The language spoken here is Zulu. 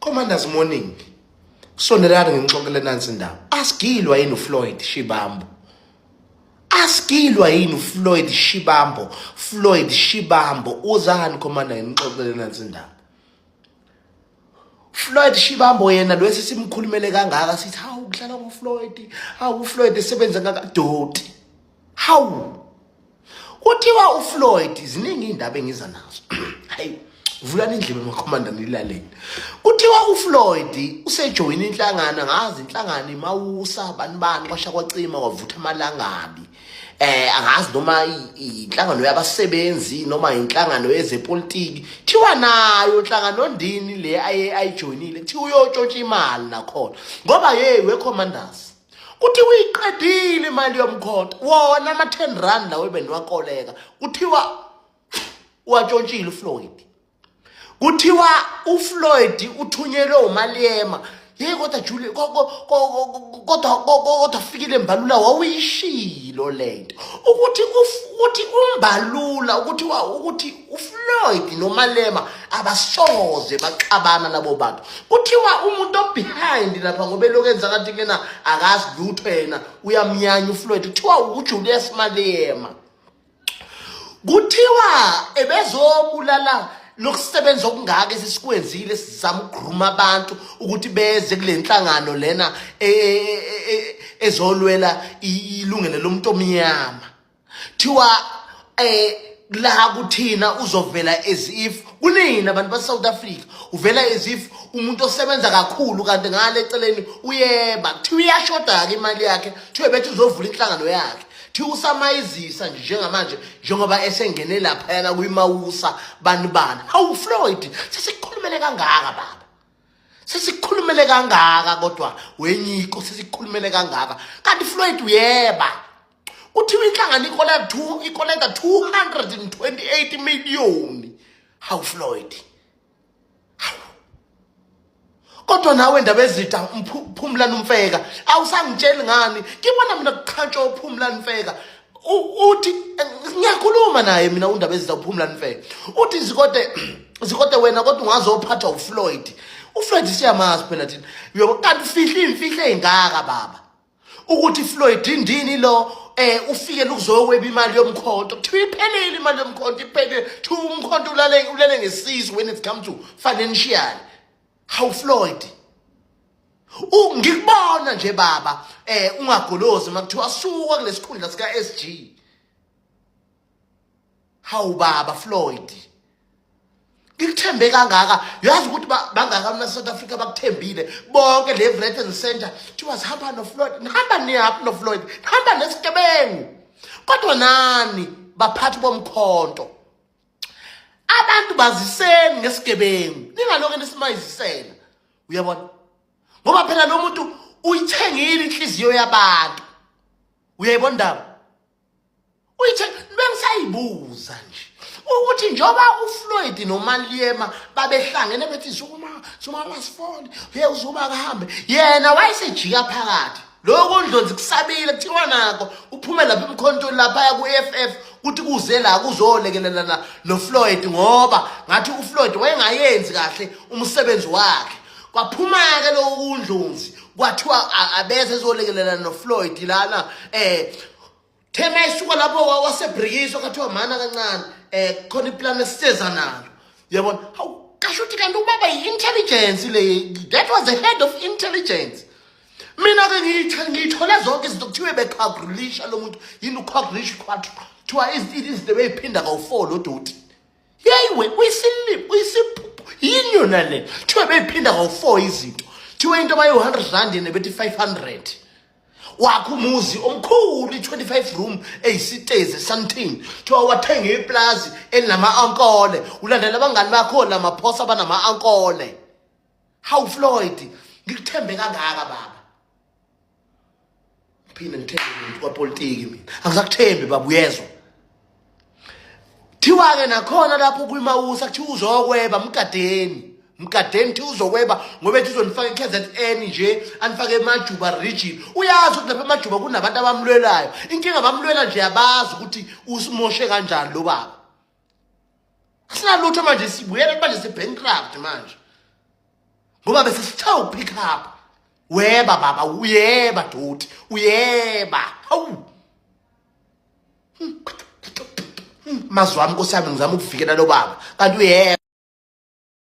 Commanders morning. Sondelani ngixoxele nansi indaba. Asigilwa yini uFloyd Shibambo? Asigilwa yini uFloyd Shibambo? Floyd Shibambo uzani Commander ngixoxele nansi indaba. Floyd Shibambo yena lo esesimkhulumele kangaka sithi hawu kudlala ngoFloyd, hawu uFloyd esebenza kangaka doti. Hawu. Kuthiwa uFloyd ziningi indaba engiza nazo. Hayi vulani indlebe makhomanda nilalele. Kuthiwa uFloyd usejoyina inhlangano ngazi inhlangano imawusa bani bani kwasha kwacima kwavutha amalangabi. Angazi noma inhlangano yabasebenzi noma inhlangano yezepolitiki. Thiwa nayo inhlangano ndini le aye ayijoyinile. Kuthiwa uyotshontsha imali nakhona. Ngoba hey we commanders Kuthiwa uyiqedile imali yomkhonto wona ama-10 rand lawo ebeniwakoleka kuthiwa uwatshontshile uFloyd. Kuthiwa uFloyd uthunyelwe uMalema. Hey kodwa Julie kodwa fikile Mbalula wawuyishilo lento ukuthi ukuthi uMbalula ukuthi ukuthi uFloyd noMalema abasoze baxabana labo bantu. Kuthiwa umuntu obehind lapha ngoba elokhu enza ngathi kena akazi lutho yena uyamnyanya uFloyd. Kuthiwa uJulius Malema. Kuthiwa ebezobulala lokusebenza okungaka esisikwenzile sizama ukugruma abantu ukuthi beze kule nhlangano lena ezolwela ilungelo lomuntu omnyama. Thiwa la kuthina uzovela as if kunini abantu base South Africa uvela as if umuntu osebenza kakhulu kanti ngale eceleni uyeba. Kuthiwa iyashoda ke imali yakhe, kuthiwa bethi uzovula inhlangano yakhe. Kuthiwa usamayizisa nje njengamanje njengoba esengene laphayana kwiMawusa bani bani. Hawu Floyd, sesikhulumele kangaka baba, sesikhulumele kangaka kodwa wenyiko sesikhulumele kangaka kanti Floyd uyeba. Kuthiwa inhlangano ikoleka 228 million. Hawu Floyd, hawu kodwa nawe ndaba ezitha Phumlani Mfeka awusangitsheli ngani? Ngibona mina kuqhantsha uPhumlani Mfeka. Uthi ngiyakhuluma naye mina undaba ezitha uPhumlani Mfeka uthi zikode zikode wena kodwa ungazophathwa uFloyd. uFloyd siyamazi phela thina. Uyabo kanti ufihla imfihlo ezingaka baba ukuthi Floyd indini lo ufike ukuzokweba imali yomkhonto. Kuthiwa iphelile imali yomkhonto, iphelile. Kuthiwa umkhonto ulale ngesisu when it comes to financial. How Floyd ngikubona nje baba ungagolozi makuthiwa suka kulesikhundla sika SG. Hawu baba Floyd, ngikuthembe kangaka. Uyazi ukuthi bangaka mina South Africa bakuthembile bonke le right and center. Kuthiwa sihamba noFloyd, nihamba niyaphi noFloyd? Nihamba nesigebengu. Kodwa nani baphathi bomkhonto, abantu baziseni ngesigebengu, ningaloke nisimayizisela. Uyabona ngoba phela lo muntu uyithengile inhliziyo yabantu. Uyayibona indaba? Uyithe bengisayibuza nje ukuthi njengoba uFloyd noMalema babehlangene bethi Zuma Zuma masifone hey uZuma akahambe, yena wayesejika phakathi. Lokho Ndlonzi kusabile kuthiwa nako uphume lapha emkhontweni lapha ku-EFF kuthi kuze la kuzolekelelana noFloyd ngoba ngathi uFloyd wayengayenzi kahle umsebenzi wakhe. Kwaphuma-ke lokho kuNdlonzi kwathiwa abeze ezolekelelana noFloyd lana. Thema isuka lapho waseBrikiswa kwathiwa mana kancane khona iplan esiseza nalo. Uyabona? Hawu kasho ukuthi kanti ubaba yi-intelligence le, that was the head of intelligence. Mina ke ngiyithole zonke izinto kuthiwe bekhagrulisha lo muntu. Yini ukhagrulisha? Kuthiwa izinto beyiphinda kawu-4 lo doti. Yeyi we uyisiliphu uyisiphuphu yini yona le? Kuthiwe beyiphinda kawu-4 izinto. Kuthiwe into bayi-100 rand yena bethi 500. Wakho umuzi omkhulu i-25 room eyisitezi eSandton. Kuthiwa wathenga iplazi elinama-ankole, ulandela abangani bakho lamaphosa abanama-ankole. Hawu Floyd, ngikuthembe kangaka baba. Phinde ngithembe umuntu kwapolitiki mina. Angisakuthembi baba, uyezwa? Thiwa-ke nakhona lapho kwiMawusa kuthiwa uzokweba mgadeni. Mgadeni thi uzokweba ngoba ethi uzonifaka i-KZN nje anifake eMajuba region. Uyazi ukuthi lapha eMajuba kunabantu abamlwelayo. Inkinga bamlwela nje abazi ukuthi usimoshe kanjani lo baba. Asinalutho manje, sibuyela manje si-bankrupt manje. Ngoba bese sithe upick up. Weba baba, uyeba doti, uyeba. Hawu. Mazwi wami, Nkosi yami, ngizama ukuvikela lo baba. Kanti uyeba.